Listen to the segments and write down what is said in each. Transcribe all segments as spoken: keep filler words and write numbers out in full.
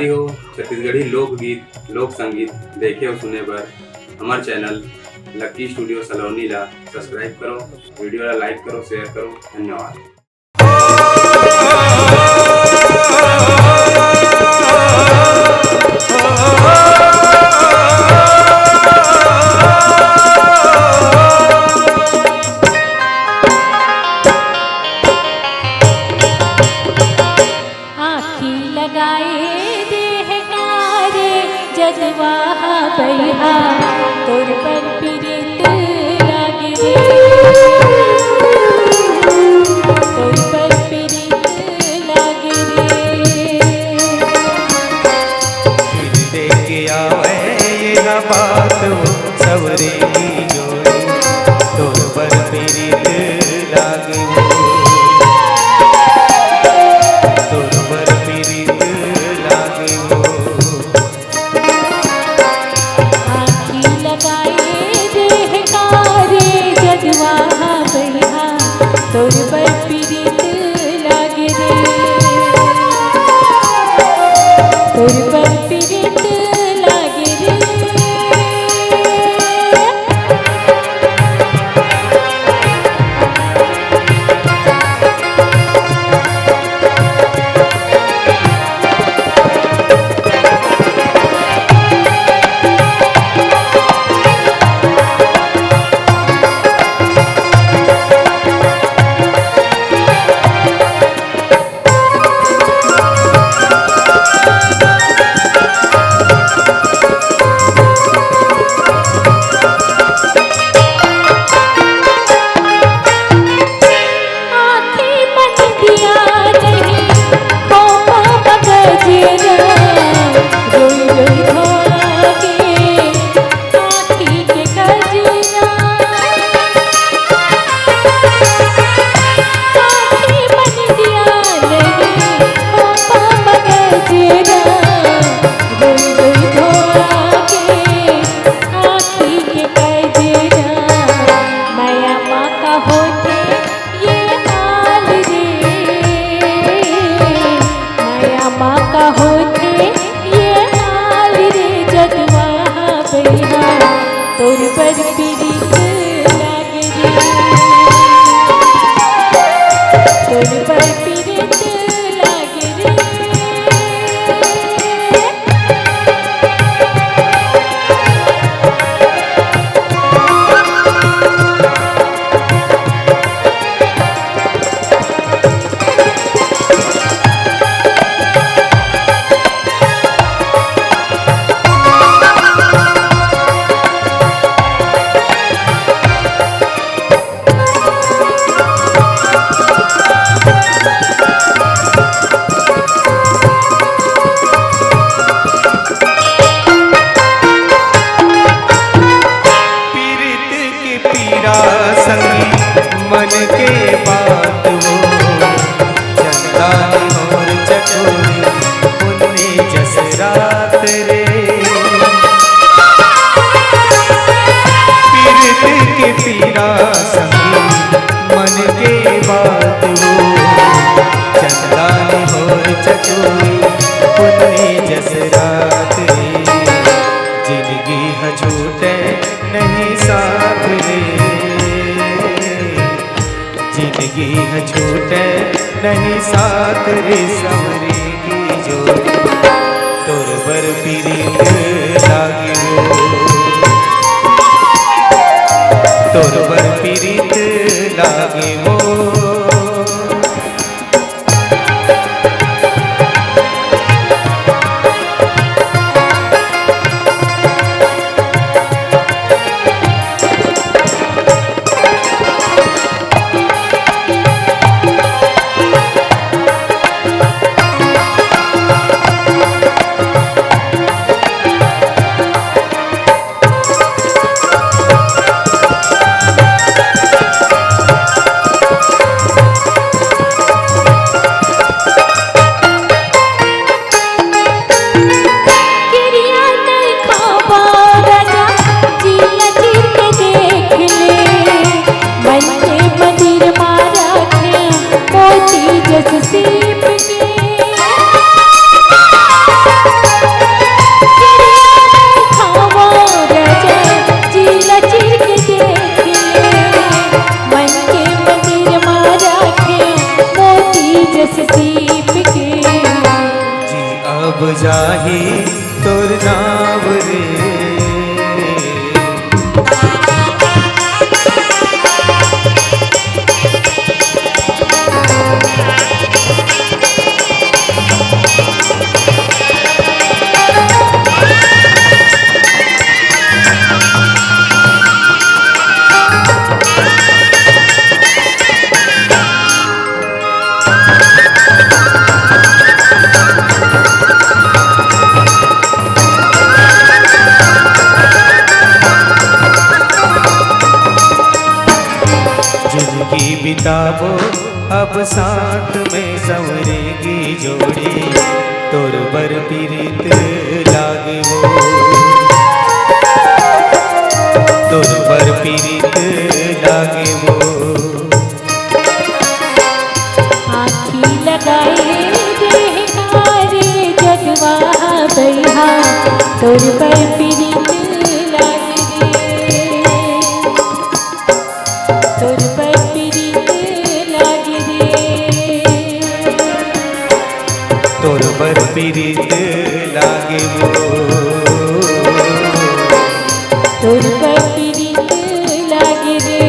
हो छत्तीसगढ़ी लोकगीत, लोक संगीत देखे अउ सुने बर हमर चैनल लक्की स्टूडियो सलोनी ला सब्सक्राइब करो, वीडियो ला लाइक करो, शेयर करो। धन्यवाद। आँखी लगाए देह कारे जदवा हा बइहा, तोर बर पीरित लागे रे, तोर बर पीरित लागे रे। फिर दे के आवे ये बात वो सवरे की जोड़ी, तोर बर पीरित लागे वो, तोर बर पीरित लागे वो। आँखी लगाए देह कारे जदवा हा बइहा, तोर बर पीरित लागे रे, तोर बर पीरित लागे रे। आँखी मन दिया नहीं, खोपा मगजरा, रोई रोई धोआ के, आँखी के कजरा। आँखी मन दिया नहीं, खोपा मगजरा, रोई रोई धोआ के, आँखी के कजरा। मया मा का होथे ये हाल रे, मया मा का होथे ये हाल रे, जदवा हा बइहा, तोर बर पीरित लागे रे, तोर बर पीरित लागे रे। पीरित के पीरा संगी मन के बात वो, चंदा और चकोरी पुन्नी जस रात रे। पीरित के पीरा संगी मन के बात वो, चंदा और चकोरी पुन्नी जस रात रे। जिंदगी ह छूटे नहीं साथ रे, जिंदगी ह छूटे नहीं साथ रे, संवरे की जोड़ी, तोर बर पीरित लागे वो, तोर बर पीरित लागे वो। जाही तोर नाव रे। जिंदगी बिताबो अब साथ में, संवरेगी जोड़ी तोर बर पीरित लागे वो, तोर बर पीरित लागे वो। आँखी लगाए देहकारे जगवा बइहा, तोर बर पीरित लागे रे, तोर बर पीरित लागे रे। तोर बर पीरित लागे वो, तोर बर पीरित लागे रे,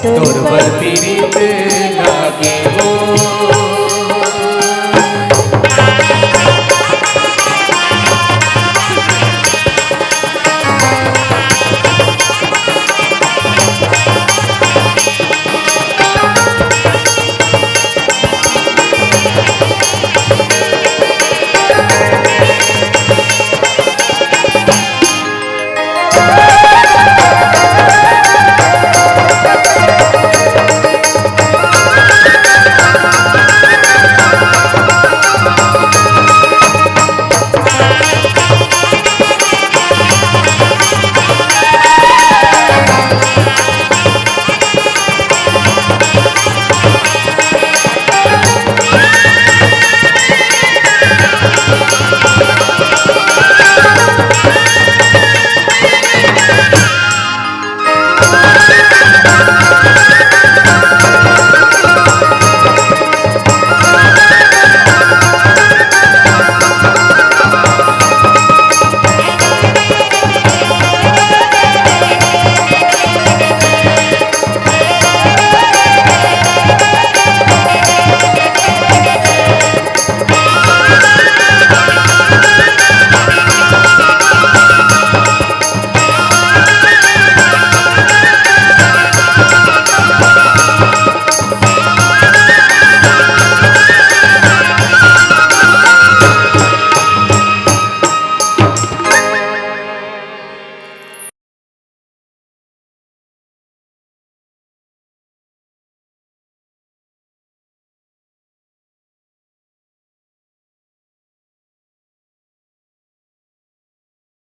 तोर बर पीरित